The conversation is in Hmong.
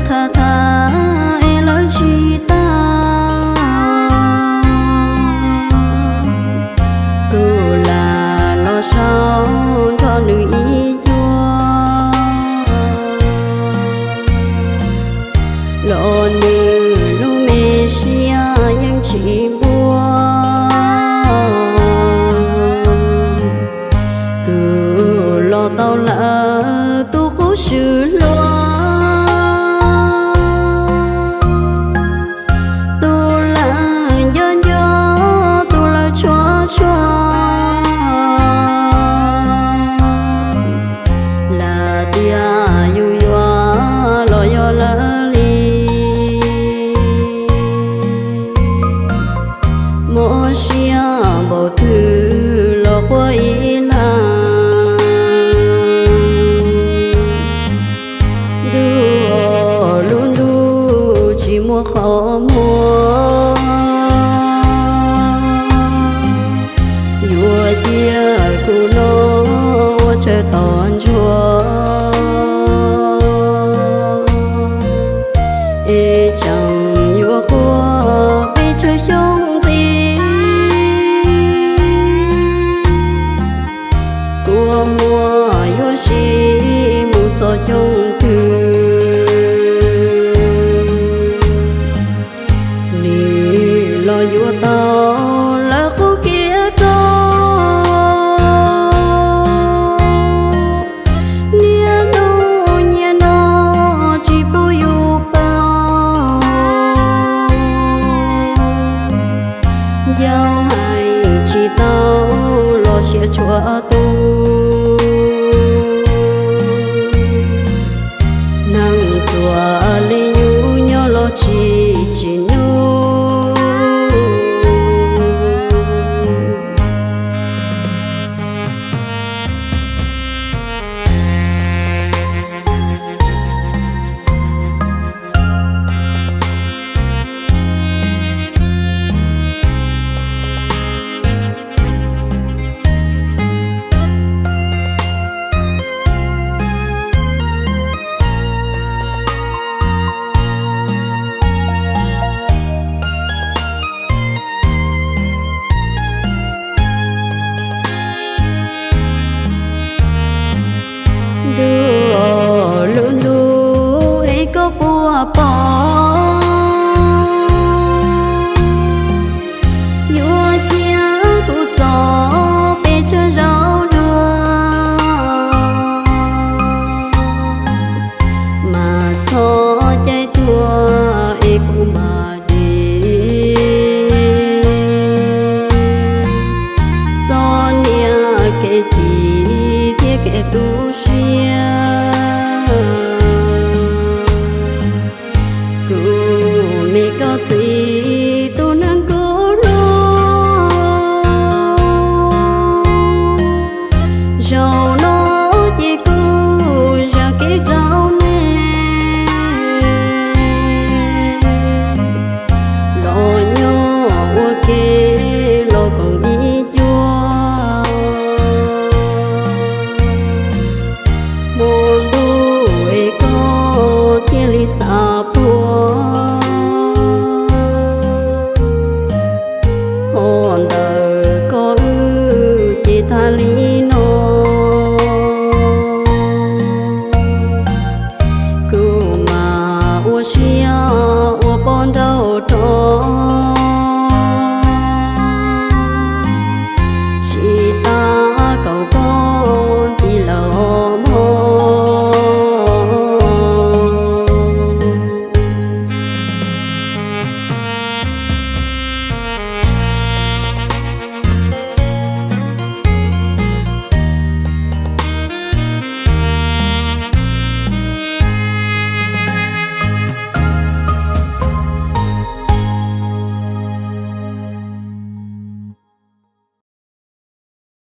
Tham tham es lawv tsis tau, kuv lam los sau nrog nws ib cuab, los nws lub me siab yeej tsis npuab. Kuv los tau lawm tus qub swm hluas, tus lawv nco nco, tus lawv tshua tshua, lam tias yus yuav los yog lawv li. Mob siab npaum twg los quaj ib leeg, ntuj lub ntuj tsis muaj qhov muag, yuav cia kuv no ua tsawg tom ntsuag, es tseem yuav quaj peb tsawg xyoo ntxiv. Kua muag yuav siv mus txog xyoo twg, nws los yuav tau lawv qub kev rau. Niaj hnub nyias no tsis pub yus paub, ncauj hais tsis tau los siab tshua tu. Neeg ruam li yus nyob los tsis tsim nyog. Ntuj lub ntuj es koj puas pom, yuav cia kuv txom peb tsawg zaus dua, mas txhob caij tuag es kuv mam dim txoj niag kev chim thiab kev tu siab. Tus me koj txiv tus neeg kuv hlub, zaum no ces kuv zam kev rau nej, los nyob ua ke los koom ib cuab. Hmo ntuj es koj thiaj li xav puag, hos ntawm koj wb ces tag li no. Kuv mam ua siab ua poj nrauj rau